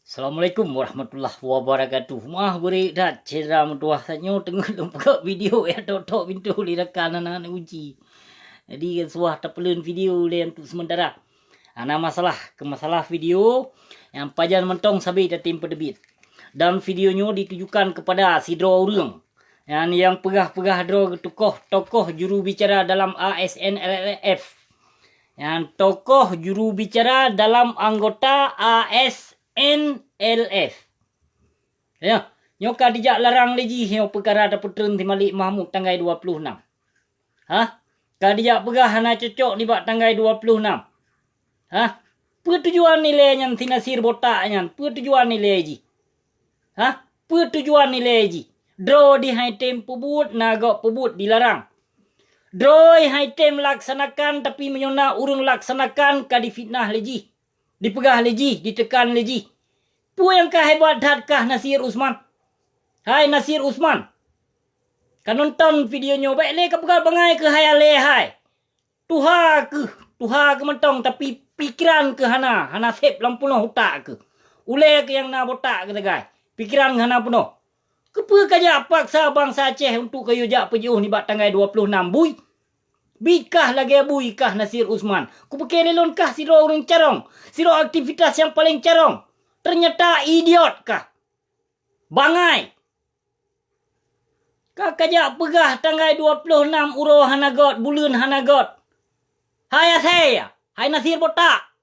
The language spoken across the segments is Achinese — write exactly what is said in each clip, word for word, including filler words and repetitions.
Assalamualaikum warahmatullahi wabarakatuh. Maah beurek that, syedara meutuwah, tanyoe teungoh lôn peugah video ya tok-tok pintoe lé rakan hana uji. Jadi, suah tapeuleuen video lé untuk sementara. Hana masalah, keu masalah video nyang pajan mantong sabe tatem peuteubiet. Dan video nyoe ditujukan kepada sidroe ureuëng nyang, nyang peugah-peugah droe tokoh, tokoh juru bicara dalam A S N L F. Nyang tokoh juru bicara dalam anggota A S N L F. Ya, nyoe ka dijak larang lé jih nyoe peukara tapeutreun si Malik Mahmud tanggai dua ploh nam. Hah? Ka dijak peugah hana cocok nibak tanggai dua ploh nam. Hah? Peue tujuan ilée nyan si Nasir botak nyan? Peue tujuan ilée jih? Hah? Peue tujuan ilée jih? Droe di hai tem peubuet, na gob peubuet dilarang. Droe hai tem laksanakan, tapi meunyoe na ureuëng laksanakan ka difitnah lé jih, dipeugah lé jih, diteukan lé jih. Peue nyang ka hebat that kah Nasir Usman? Hai Nasir Usman, ka nonton video nyoe, bék lé ka peugah bangai keuhai alée hai. Tuha keuh, tuha keuh mantong, tapi pikeran keuh hana, hana sép lam peunoh utak keuh. Ulée keuh nyang na botak keuh sagai, pikeran keuh hana peunoh. Keupeue kajak paksa bansa Aceh untuk kayue jak peujiôh nibak tanggai dua ploh nam, bui? Bit kah lagée bui kah Nasir Usman? Kupiké lé lôn kah sidroe ureuëng carông, sidroe aktivitas nyang paleng carông. Teunyata idiot kah. Bangai! Ka kajak peugah tanggai dua ploh nam uroe hana got, buleuen hana got. Hai asée, hai Nasir botak!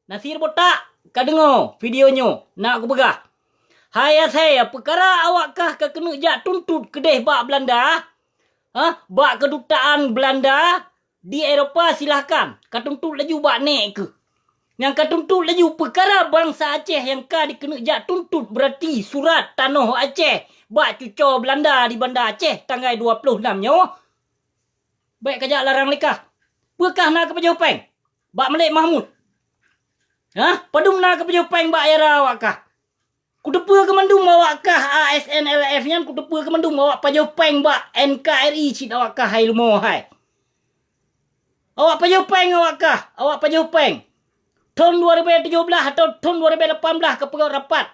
Nasir botak, ka deungoe video nyoe, na kupeugah. Hai asée, peukara awak kah ka keuneuk jak tuntot keudeh bak Belanda? Hah? Bak keudutaan Belanda di Eropa, silahkan. Ka tuntot laju bak nek keuh. Nyang ka tuntot laju peukara bansa Aceh nyang ka dikeuneuk jak tuntot, beurati surat tanoh Aceh bak cucoe Belanda di Banda Aceh tanggai dua ploh nam nyoe. Bék kajak larang lé kah. Peue kah na keupajoh péng bak Malik Mahmud? Hah? Padum na keupajoh péng bak Yara awak kah? Kuteupeue keu mandum awak kah A S N L F nyan, kuteupeue keu mandum awak pajoh péng bak N K R I cit awak kah hai leumo hai. Awak pajoh péng awak kah, awak pajoh péng. Thon dua ribèe tujoh blaih atau thon dua ribèe lapan blaih ka peugöt rapat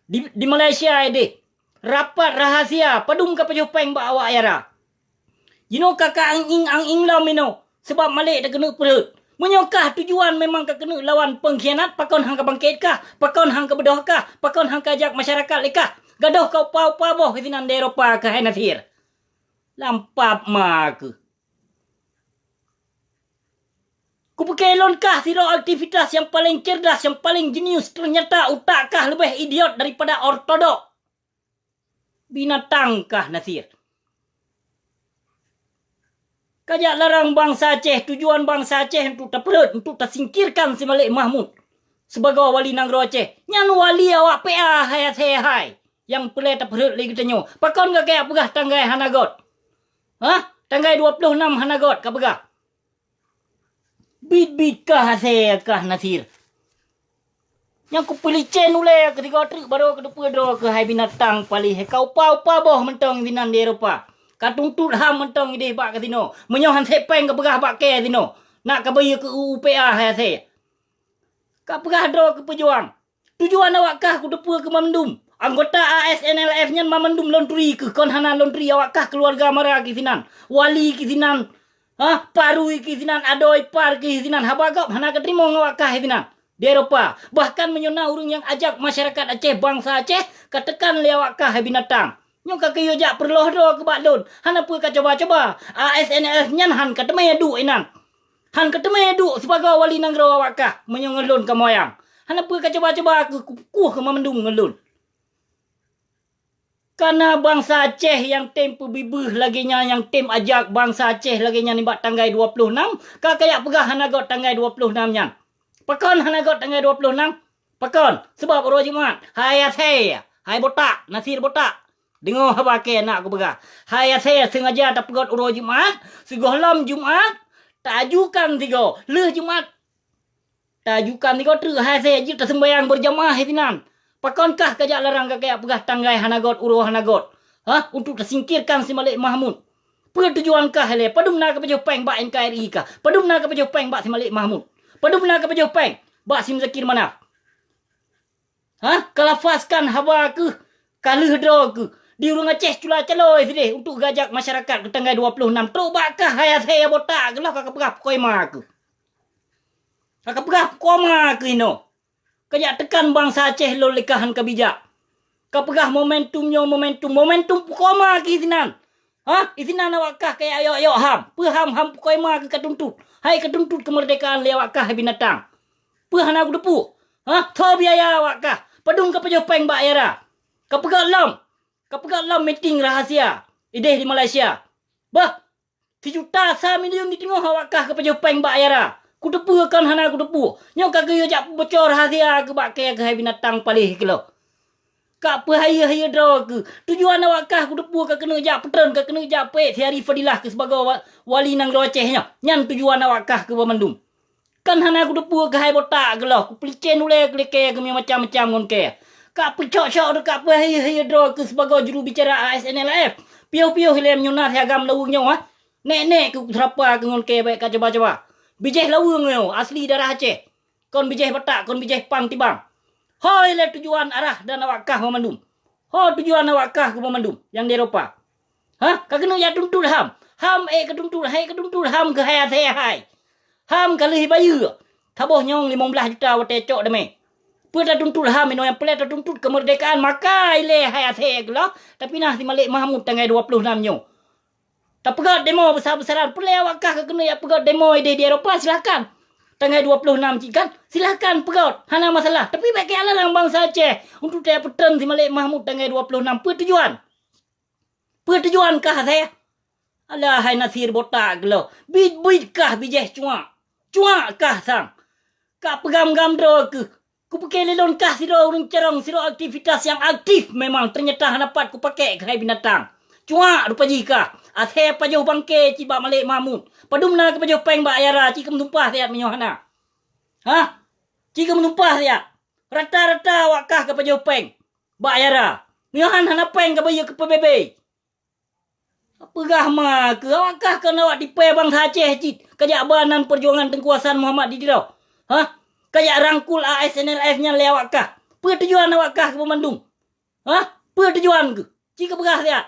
di, di Malaysia idéh. Rapat rahasia, padum ka pajoh péng bak awak Yara. Jinoe ka ka ang-ing-ang-ing lom inoe, sabab Malik takeuneuk peureuet. Meunyoe kah tujuan memang ka keuneuk lawan pengkhianat, pakon han ka bangkét kah? Pakon han ka beudôh kah? Pakon han ka jak masyarakat lé kah? Gadôh ka upa-upa boh sinan di Eropa keuhai Nasir. Lam pap ma keuh. Kupiké lôn kah sidroe aktivitas nyang paleng cerdas, nyang paleng jenius, teunyata utak kah leubeh idiot daripada ortodok. Binatang kah Nasir. Kajak larang bansa Aceh, tujuan bansa Aceh untuk tapeureuet, untuk tasingkirkan si Malik Mahmud sibagoe wali nanggroe Aceh. Nyan wali awak P A hai asèe hai, nyang peureulèe tapeureuet lé geutanyoe. Pakon ka kajak peugah tanggai hana göt? Hah? Tanggai dua ploh nam hana göt ka peugah. Bit-bit kah asèe kah Nasir. Nyang kupeulicén ulèe keusigoe treuk barô kuteupeue droe keuhai binatang paléh. Ka upa-upa boh mantong sinan di Eropa. Ka tuntot ham mantong idéh bak kasino. Meunyoe han sép péng ka peugah bak kèe sinoe, nak ka bayeue keu U U P A hai asèe. Ka peugah droe keu peujuang. Tujuan awak kah kuteupeue keu mandum. Anggota A S N L F nyan mandum lôn turi keuh, kon hana lôn turi awak kah keuluwarga Mara keuh sinan, Wali keuh sinan, ha, Parui keuh sinan, Adoe Ipar keuh sinan, haba gob hana kateurimong awak kah sinan di Eropa. Bahkan meunyoe na ureueng nyang ajak masyarakat Aceh, bansa Aceh, kateukan lé awak kah hai binatang. Nyoe ka kayue jak peureuloh droe keu bak lôn, hana peue kacoba-coba. A S N L F nyan han kateumé duek inan. Han kateumé duek sibagoe wali nanggroe awak kah meunyoe ngon lôn kamoe nyang. Hana peue kacoba-coba keuh kukueh keu mandum ngon lôn. Kana bansa Aceh nyang tem peubibeuh lagèe nyan, nyang tem ajak bansa Aceh lagèe nyan nibak tanggai dua ploh nam, ka kajak peugah hana göt tanggai dua ploh nam nyan. Pakon hana göt tanggai dua ploh nam? Pakon? Sabab uroe Jumat. Hai asèe, hai botak, Nasir botak. Deungoe haba kèe nak kupeugah. Hai asèe, seungaja tapeugöt uroe Jumat, sigohlom Jumat, taajukan sigoe. Lheueh Jumat, taajukan sigoe treuk hai asèe jeuet taseumbahyang beurjamaah sinan. Pakon kah kajak larang ka kajak peugah tanggai hana göt, uroe hana göt? Hah? Untuk tasingkirkan si Malik Mahmud. Peue tujuan kah ilèe? Padum na kapajoh péng bak N K R I kah? Padum na kapajoh péng bak si Malik Mahmud? Padum na kapajoh péng bak si Muzakir Manaf? Ha? Kalafaskan haba keuh, ka lheueh droe keuh. Di ureuëng Aceh cula caloe sideh untuk geujak masyarakat keu tanggai dua ploh nam. Trok bak kah hai asèe botak keuh lah ka peugah pukoi ma keuh. Ka peugah pukoi ma keuh inoe. Kajak teukan bansa Aceh lôn lé kah han kabijak. Kapeugah momentum nyoe momentum, momentum pukoi ma keuh sinan. Ha? Isinan awak kah kajak yok-yok ham. Peue ham, ham pukoi ma keuh katuntut. Hai katuntut keumeurdekaan lé awak kah hai binatang. Peue hana kuteupeue? Ha? Tho biaya awak kah. Padum kapajoh péng bak IARA. Kapeugah lom. Kapeugah lom meeting rahasia. Ideh di Malaysia. Bah, sijuta sa miliun di teungoh awak kah kapajoh péng bak IARA. Kuteupeue kon hana kuteupeue. Nyoe ka geuyue jak peuboco rahasia keuh bak kèe keuh hai binatang paléh keuh lom. Ka peuhayeue-hayeue droe keuh. Tujuan awak kah kuteupeue ka keuneuk jak peutreun, ka keuneuk jak peuék si Ari Fadilah keuh sibagoe wa-, wali nanggroe Aceh nyoe. Nyan tujuan awak kah keuh banmandum. Kan hana kuteupeue keuh hai botak keuh lom. Kupeulicén ulèe keuh lé kèe keuh meumacam-macam ngon kèe. Ka peucok-cok droe, ka peuhayeue-hayeue droe keuh sibagoe jurubicara A S N L F. Piôh-piôh ilèe meunyoe na si agam laweueng nyoe, ah. Nèk-nèk keuh kuseurapa keuh ngon kèe bèk kacoba-coba. Bijèh laweueng nyoe asli darah Aceh. Kon bijèh Batak, kon bijèh pang tibang. Ho ilèe tujuan arah dan awak kah banmandum. Ho tujuan awak kah keuh banmandum nyang di Eropa. Ha? Ka keuneuk jak tuntut ham. Ham ék katuntut, hai katuntut ham keuh hai asèe hai. Ham ka lheueh bayeue. Saboh nyong limong blaih juta watèe cok damé. Peue tatuntut ham inoe nyang peureulèe tatuntut keumeurdekaan maka ilèe hai asèe keuh lom. Tapi na si Malik Mahmud tanggai dua ploh nam nyoe. Tapeugöt demo besar-besaran. Peureulèe awak kah ka keuneuk jak peugöt demo ideh di Eropa, silahkan. Tanggai dua ploh nam cit kan, silahkan peugöt. Hana masalah. Tapi bèk kajak larang bansa Aceh untuk tajak peutreun si Malik Mahmud tanggai dua ploh nam. Peue tujuan? Peue tujuan kah asèe? Alah hai Nasir botak keuh lom. Bit-bit kah bijèh cuak. Cuak kah sang. Ka peugam-gam droe keuh. Kupiké lé lôn kah sidroe ureueng carông, sidroe aktivitas nyang aktif memang, teunyata hana pat kupakék keuh hai binatang. Cuak rupa jih kah. Asèe pajoh bangke cit bak Malik Mahmud. Padum na kapajoh péng bak IARA, ci keu meutumpah siat meunyoe hana. Hah? Ci keu meutumpah siat. Rata-rata awak kah kapajoh péng bak IARA. Meunyoe han hana péng kabayeue keu P B B. Peugah ma keuh, awak kah kon awak tipèe bansa Aceh cit, kajak ba nan peujuangan Teungku Hasan Muhammad di Tiro. Hah? Kajak rangkul A S N L F nyan lé awak kah. Peue tujuan awak kah keu banmandum? Hah? Peue tujuan keuh? Ci keu peugah siat.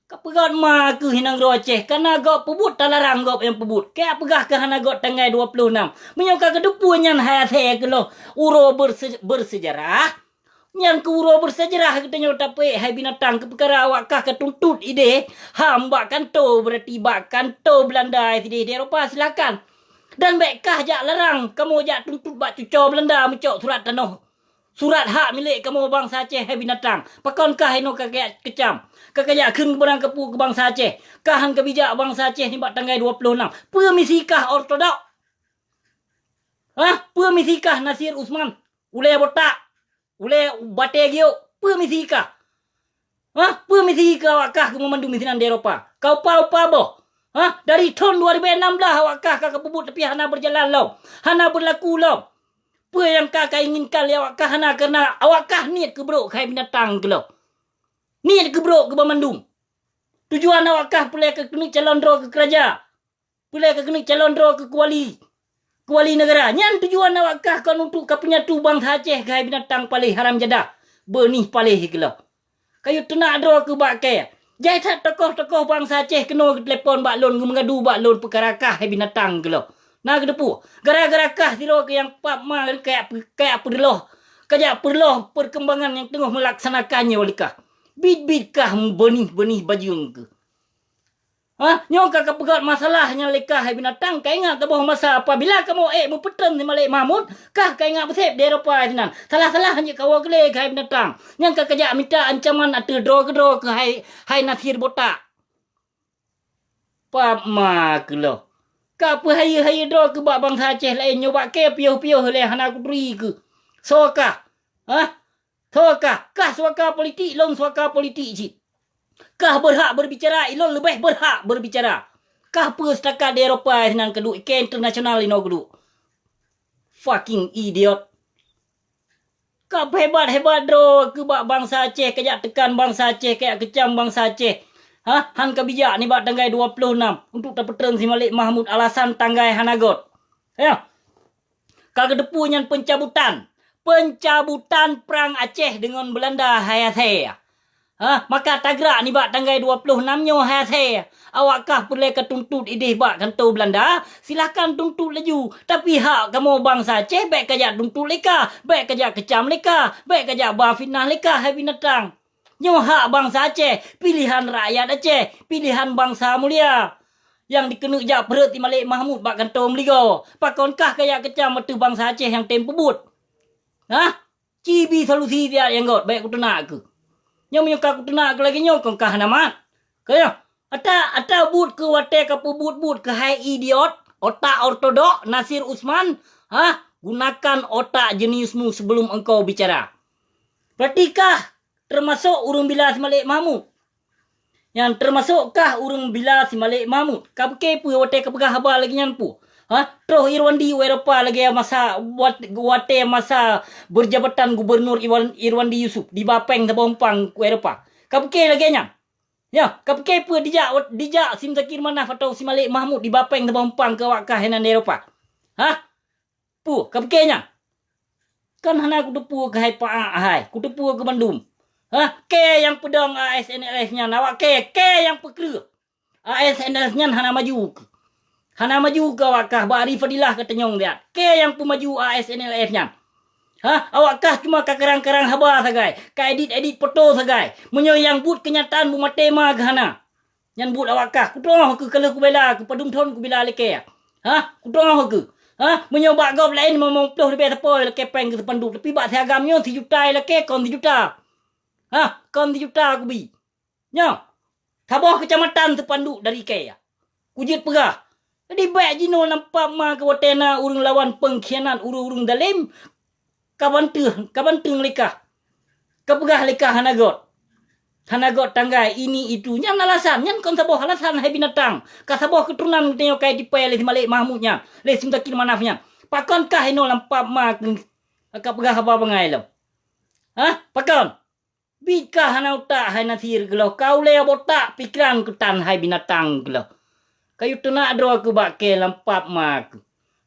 Ka peugöt ma keuh inong droe Aceh, ka na göt peubuet talarang göt nyang peubuet. Kajak peugah keuh hana göt tanggai dua ploh nam. Meunyoe ka keuteupue nyan hai asèe keuh lom uroe berse-, bersejarah, nyan keuh uroe bersejarah geutanyoe tapeuék hai binatang keu peukara awak kah ka tuntut ideh ham bak kantô, berarti bak kantô Beulanda sideh di Eropa, silakan. Dan bèk kah jak larang kamoe jak tuntut bak cuco Beulanda meucok surat tanoh, surat hak milék kamoe bansa Aceh hai binatang. Pakon kah inoe ka kajak keucam, ka kajak kheun keubeurang keupeue keu bansa Aceh? Kah han kabijak bansa Aceh nibak tanggai dua ploh nam. Peue misi kah ortodok? Hah? Peue misi kah Nasir Usman? Ulèe botak, ulèe batèe giok, peue misi kah? Hah? Peue misi kah awak kah keu banmandum sinan di Eropa? Ka upa-upa boh. Hah? Dari thôn dua ribèe nam blah awak kah ka kapeubuet tapi hana beujalan lom, hana beulaku lom. Peue nyang ka kainginkan lé awak kah hana, kareuna awak kah niet keu brok keuh hai binatang keuh lom. Niet keu brok keuh banmandum. Tujuan awak kah peureulèe keu keuneuk calon droe keu keuraja. Peureulèe ka keuneuk calon droe keu keuwali, keuwali neugara. Nyan tujuan awak kah kon untuk ka peunyatu bansa Aceh keuh hai binatang paléh haram jadah, beunih paléh keuh lom. Kayue teunak droe keuh bak kèe. Jai that tokoh-tokoh bansa Aceh keunoe geutelepon bak lôn, geumeugadu bak lôn peukara kah hai binatang keuh lom. Na keuteupue, gara-gara kah sidroe keuh nyang pap ma kajak peu-, kajak peureuloh, kajak peureuloh peurkeumbangan nyang teungoh meulaksanakan nyoe lé kah. Bit-bit kah beunih-beunih bajeueng keuh. Hah? Nyoe ka kapeugöt masalah nyan lé kah hai binatang, kaingat saboh masa apabila kamoe ék meupeutreun si Malik Mahmud, kah kaingat beusép di Eropa sinan. Salah-salah jeuet kawoe keulé keuh hai binatang. Nyan ka kajak mita ancaman ateueh droe keudroe keuh hai, hai Nasir botak. Pap ma keuh lom. Ka peuhayeue-hayeue droe keuh bak bansa Aceh laén, nyoe bak kèe piôh-piôh lé hana kuturi keuh. Soe kah? Hah? Soe kah? Kah suaka politik, lôn suaka politik cit. Kah berhak berbicara, ilôn leubeh berhak berbicara. Kah peue setakat di Eropa sinan keuduek, i kèe internasional inoe keuduek. Fucking idiot. Ka peuhebat-hebat droe keuh bak bansa Aceh, kajak teukan bansa Aceh, kajak keucam bansa Aceh. Hah? Han kabijak nibak tanggai dua ploh nam untuk tapeutreun si Malik Mahmud, alasan tanggai hana göt. Ya. Ka keuteupue nyan pencabutan. Pencabutan Prang Aceh deungon Beulanda hai asèe. Ha, maka tagrak nibak tanggai dua ploh nam nyoe hai asèe. Awak kah peureulèe ka tuntot idéh bak kantô Beulanda, silahkan tuntot laju. Tapi hak kamoe bansa Aceh bèk kajak tuntot lé kah, bèk kajak keucam lé kah, bèk kajak ba fitnah lé kah hai binatang. Nyoe hak bansa Aceh, piléhan rakyat Aceh, piléhan bansa mulia. Nyang dikeuneuk jak peureuet si Malek Mahmud bak kantô meuligoe. Pakon kah kajak keucam ateueh bansa Aceh nyang tem peubuet? Hah? Ci bi solusi siat nyang göt, bèk kuteunak keuh. Nyoe meunyoe ka kuteunak keuh lagèe nyoe, kon kah hana mat. Keuh nyoe, ata, ata buet keuh watèe ka peubuet-buet keuh hai idiot, otak ortodok, Nasir Usman, hah? Gunakan otak jeniusmu sebelum engkau bicara. Berarti kah termasuk ureueng bila si Malek Mahmud? Nyan termasuk kah ureueng bila si Malek Mahmud? Ka pike peue watèe ka peugah haba lagèe nyan peue? Ha? Troh Irwandi u Eropa lagèe masa wat-, watèe masa beujabatan gubernur Iwan-, Irwandi Yusuf diba pèng saboh umpang u Eropa. Ka pike lagèe nyan? Ya, ka pike peue dijak, dijak si Muzakir Manaf atau si Malek Mahmud diba pèng saboh umpang keu awak kah inan di Eropa? Hah? Peue, ka pike nyan? Kan hana kuteupeue keuhai paak hai, kuteupeue keu bandum. Hah? Kèe nyang peudong A S N L F nyan, awak kèe, kèe nyang peukreueh. A S N L F nyan hana maju keuh. Hana maju keuh awak kah, bak Ari Fadilah ka tanyong siat. Kèe nyang peumaju A S N L F nyan? Hah? Awak kah cuma ka karang-karang haba sagai, ka edit-edit foto sagai. Meunyoe nyang buet keunyataan beumaté ma keuh hana. Nyan buet awak kah, kutroh keuh ka lheueh kubela, keuh padum thon kubela lé kèe. Hah? Kutroh keuh. Hah? Meunyoe bak gob laén limong ploh ribèe sapo lakèe pèng keu sipanduk, tapi bak si agam nyoe sijuta lakèe kon sijuta. Hah? Kon sijuta kubi. Nyoe, saboh keucamatan sipanduk dari kèe. Kujeuet peugah. Jadi bèk jinoe lam pap ma keuh watèe na ureueng lawan peungkhianat, ureueng-ureueng dalém, ka banteueng, ka banteueng lé kah. Ka peugah lé kah hana göt. Hana göt tanggai, ini, itu. Nyan alasan, nyan kon saboh alasan hai binatang. Ka saboh keuturonan geutanyoe ka jitipèe lé si Malek Mahmud nyan, lé si Muzakir Manaf nyan. Pakon kah inoe lam pap ma keuh ka peugah haba bangai lom? Hah? Pakon? Bit kah hana utak hai Nasir keuh lom, ka ulèe botak pikiran keuh tan hai binatang keuh lom. Kayue teunak droe keuh bak kèe lam pap ma keuh.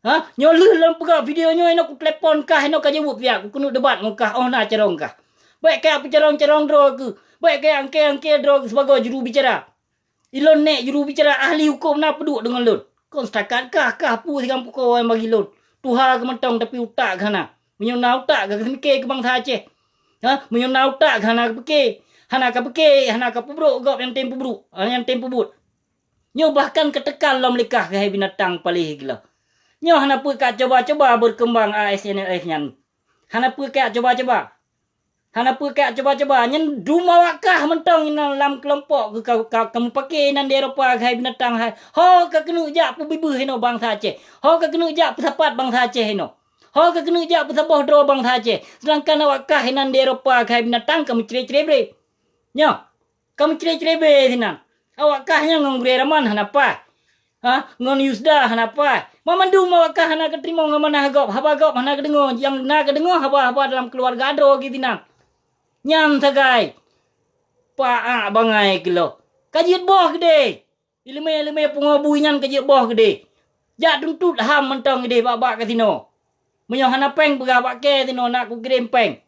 Ha? Nyoe lheueh lôn peugah video nyoe inoe kutelepon kah inoe ka jaweueb siat, kukeuneuk debat ngon kah óh na carông kah. Bèk kajak peucarông-carông droe keuh, bèk kajak angkée-angkée droe keuh sibagoe juru bicara. Ilôn nèk juru bicara ahli hukôm na peuduek deungon lôn. Kon setakat kah, kah peue sigampông ko nyang bagi lôn. Tuha keuh mantong tapi utak keuh hana. Meunyoe na utak kah, keuneuk pike keu bansa Aceh. Ha, meunyoe na utak kah hana kapike, hana kapike, hana kapeubrok gob nyang tem peubrok, ha, nyang tem peubuet. Nyoe bahkan kateuka lom lé kah keuhai binatang paléh keuh lom. Nyoe hana peue kacoba-coba beukeumbang A S N L F nyan. Hana peue kacoba-coba. Hana peue kacoba-coba. Nyan dum awak kah mantong inan lam keulompok keuh ka, ka, ka mupake inan di Eropa keuhai binatang hai. Ho kakeuneuk jak peubeubaih inoe bansa Aceh. Ho kakeuneuk jak peusapat bansa Aceh inoe. Ho kakeuneuk jak peusaboh droe bansa Aceh. Seudangkan awak kah inan di Eropa keuhai binatang ka meucre-cre bre. Nyoe. Ka meucre-cre bre sinan. Awak kah nyan ngon Gurèe Raman hana paih. Ha, ngon Yusda hana paih. Mamandum awak kah hana kateurimong amanah gob, haba gob hana kadeungoe, nyang na kadeungoe haba-haba dalam keuluwarga droe geuh sinan. Nyan sagai. Paak bangai keuh lom. Ka jeuet boh keudeh. Ileumèe-ileumèe pungo bui nyan ka jeuet boh keudeh. Jak tuntot ham mantong ideh bak-bak kasino. Meunyoe hana pèng peugah bak kèe sinoe nak kukirém pèng.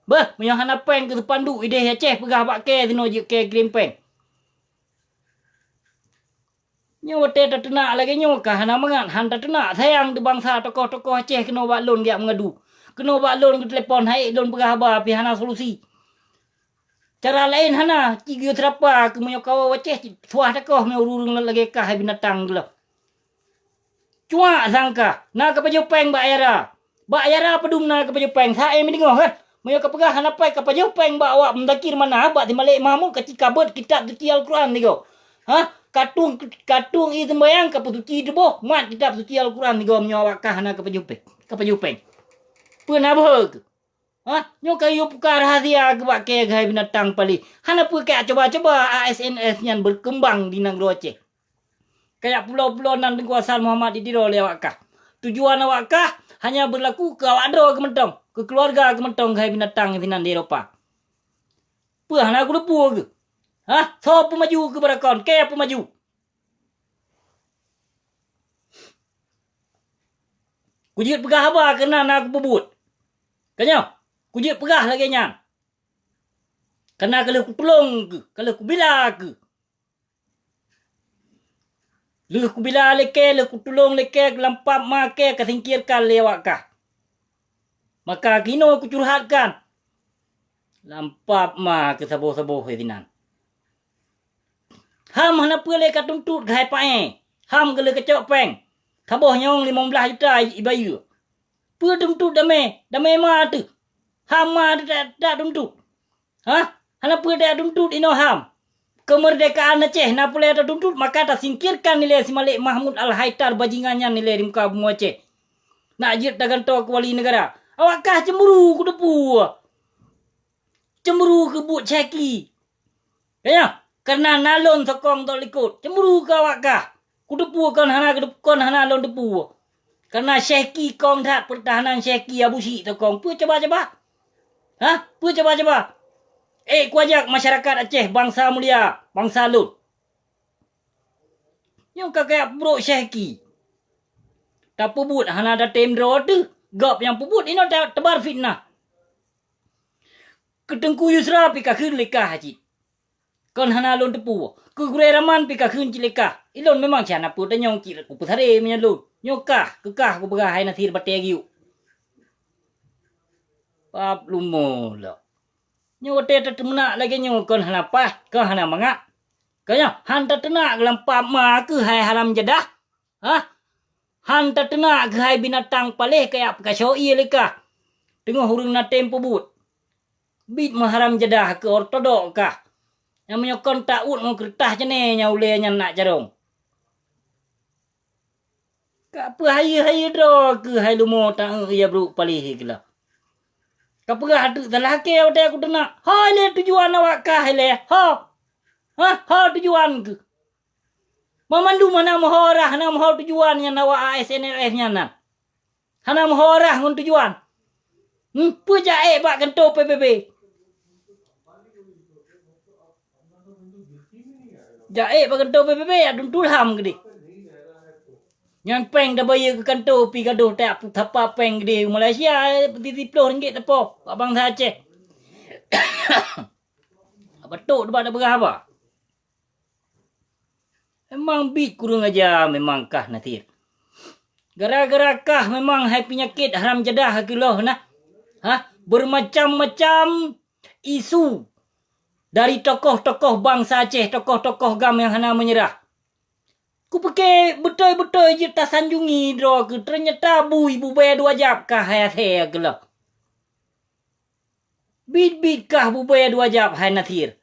Beuh, meunyoe hana pèng keu sipanduk ideh Aceh peugah bak kèe sinoe jeuet kèe kirém pèng. Nyoe watèe tateunak lagèe nyoe ka hana mangat, han tateunak sayang di bansa tokoh-tokoh Aceh keunoe bak lôn geujak meungadu. Keunoe bak lôn geutelepon hai lôn peugah haba pih hana solusi. Cara laén hana, ci geuyue seurapa keu meunyoe kawoe Aceh, suah takoh meunyoe ureueng-ureueng lagèe kah hai binatang keuh lom. Cuak sang kah, na kapajoh pèng bak Ayara. Bak Ayara padum na kapajoh pèng, saé meudeungoe, heh. Meunyoe kapeugah hana pèng kapajoh pèng bak awak Muzakir Manaf, bak si Malek Mahmud ka ci kabeuet kitab suci Al-Quran sigoe. Hah? Katueng, katueng ie seumbahyang kapeuseuci tuboh, mat kitab suci Al-Quran sigoe meunyoe awak kah hana kapajoh pèng, kapajoh pèng. Peue na beuhe keuh? Hah? Nyoe kayue puka rahasia keuh bak kèe keuhai binatang paléh. Hana peue kajak cuba-cuba A S N L F nyan beukeumbang di nanggroe Aceh. Kajak pulo-pulo nan Teungku Hasan Muhammad di tiro lé awak kah. Tujuan awak kah hanya beurlaku keu awak droe keuh mantong, keu keuluwarga keuh mantong keuhai binatang sinan di Eropa. Peue hana kuteupeue keuh? Hah? Soe peumaju keuh barakon? Kèe peumaju? Kujeuet peugah haba keunan na kupeubuet. Tanyoe, kujeuet peugah lagée nyan. Kana ka lheueh kutulông keuh, ka lheueh kubila keuh. Lheueh kubila lé kée, lheueh kutulông lé kée, lam pap ma kée ka singkirkan lé awak kah. Maka keunoe kucurhatkan lam pap ma keu saboh-saboh sinan. Ham hana peue lé ka tuntot keuhai paéh. Ham ka lheueh kacok péng. Saboh nyawöng limong blaih juta ibayeue. Peue tuntot damé? Damé ma teuh. Ham ma teuh ta-, tatuntot. Hah? Hana peue tatuntot inoe ham. Keumeurdekaan Aceh na peureulée tatuntot, maka tasingkirkan ilée si Malik Mahmud Al-Haidar bajingan nyan ilée di muka bumoe Aceh. Nak jeuet tagantoe keu wali neugara. Awak kah cemburu kuteupeue. Cemburu keu buet Syehki. Kaya, kareuna na lôn sokong tok likot. Cemburu keu awak kah. Kuteupeue kon hana, kon hana lôn teupeue. Kareuna Syehki kong that peurtahanan Syehki Abu Syik sokong. Peue cuba-cuba? Hah? Peue cuba-cuba? Eh, kuajak masyarakat Aceh, bansa mulia, bansa lôn. Nyoe ka kaya brok Syehki. Tapeubuet hana tatem droe teuh. Gob nyang peubuet inoe ta-, teubar fitnah. Keu Teungku Yusra pih kakheun lé kah cit. Kon hana lôn teupeue. Keu Gurée Raman pih kakheun cit lé kah. Ilôn memang cit hana peue tanyong cit kupeusaré meunyoe lôn. Nyoe kah, keu kah kupeugah hai Nasir batée giuk. Pap lumo lom. Nyoe watée tateumeunak lagée nyoe kon hana paih, kon hana mangat. Kon nyoe han tateunak lam pap ma keuh hai haram jadah. Hah? Han tateunak keuhai binatang paléh kajak peukasoe ié lé kah. Teungoh ureuëng na tem peubuet. Bit meuharam jadah keu ortodok kah. Nyang meunyoe kon ta-uet ngon keureutah jeuné nyang ulée nyan nak carông. Ka peuhayeue-hayeue droe keuhai lumo ta-eu ia brok paléh keulah. Ka peugah teuk salah kée watée kuteunak. Ho ilée tujuan awak kah ilée? Ho? Hah? Ho tujuan keuh? Meumandum hana meuho rah, hana meuho tujuan nyan awak A S N L F nyan na. Hana meuho rah ngon tujuan. Hmm, peue jak ék bak kantô P B B? Jak ék bak kantô P B B, adun tulham geudeh. Nyan péng tabayeue keu kantô pih gadoh tak tapa péng geudeh Malaysia, siploh ringgit tapo bak bansa Aceh. Beutôi teubak tapeugah haba. Memang bit kureueng aja memang kah Nasir. Gara-gara kah memang hai peunyakét haram jadah keuloh nah. Hah? Bermacam-macam isu dari tokoh-tokoh bansa Aceh, tokoh-tokoh GAM nyang hana meunyeurah. Kupike beutôi-beutôi jeuet tasanjungi droe keuh, teunyata bui bubée dua jab kah hai asée keuloh. Bit-bit kah bubée dua jab hai Nasir.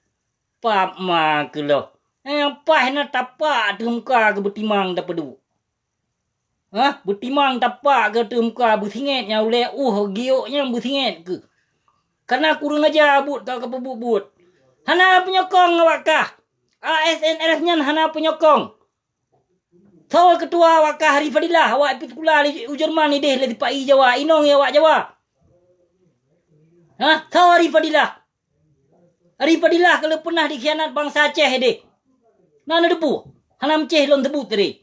Pap ma keuloh. Nyang paih na tapak ateueh muka keu beutimang tapeuduek. Hah? Beutimang tapak keu ateueh muka beusingét nyang ulée uh giok nyang beusingét keuh. Kana kureueng aja buet ka kapeubuet-buet. Hana peunyokong awak kah. A S N L F nyan hana peunyokong. Soe keutua awak kah Ri Fadilah, awak ipeusikula u Jerman ideh lé sipa-i Jawa, inong awak Jawa. Hah? Soe Ri Fadilah? Ri Fadilah ka lheueh peunah dikhianat bansa Aceh deh. Na neuteupeue? Hana meucéh lôn seubut tadi.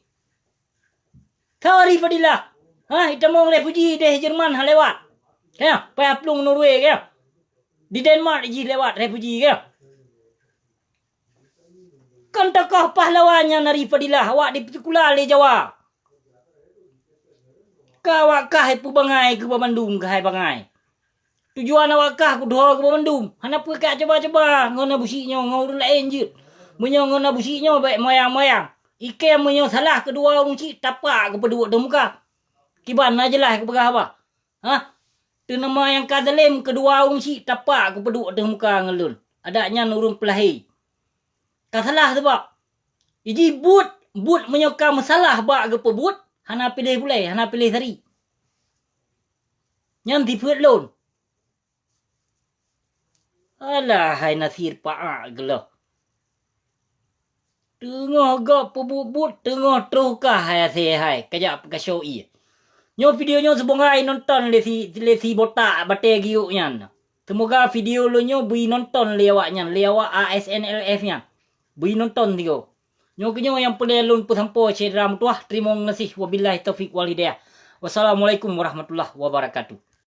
Soe Ri Fadilah? Hah? Itamong refuji deh Jerman ha lewat. Kaya, payah plueng Norway kaya. Di Denmark jih lewat refuji kaya. Kon tokoh pahlawan nyan Ri Fadilah, awak dipeusikula lé Jawa. Ka awak kah ipeubangai keu banmandum keuhai bangai. Tujuan awak kah kudroe keu banmandum. Hana peue ka cuba-cuba ngon Abu Syik nyoe ngon ureuëng laén jeuet. Meunyoe ngon Abu Syik nyoe bék moyang-moyang. Ikém meunyoe salah keudua ureuëng chik tapak keupeuduek ateueh muka. Kiban na jeulaih kupeugah haba. Hah? Teunama nyang ka zalem keudua ureuëng chik tapak keupeuduek ateueh muka ngon lôn. Adak nyan ureuëng peulahé. Ka salah sabab. Iji buet, buet meunyoe ka meusalah bak geupeubuet, hana piléh bulée, hana piléh sari. Nyan sifeuet lôn. Alah hai Nasir paak geuloh. Teungoh gob peubuet-buet, teungoh troh kah hai asée hai, kajak peukasoe ié. Nyoe video nyoe semoga inonton lé si, lé si botak batée giuk nyan. Semoga video lôn nyoe beu inonton lé awak nyan, lé awak A S N L F nyan. Beu inonton tigo. Nyoe keunyoe nyang peureulée lôn peusampoe syedara meutuwah. Teurimong gaséh. Wabillahi taufiq wal hidayah. Wassalamualaikum warahmatullahi wabarakatuh.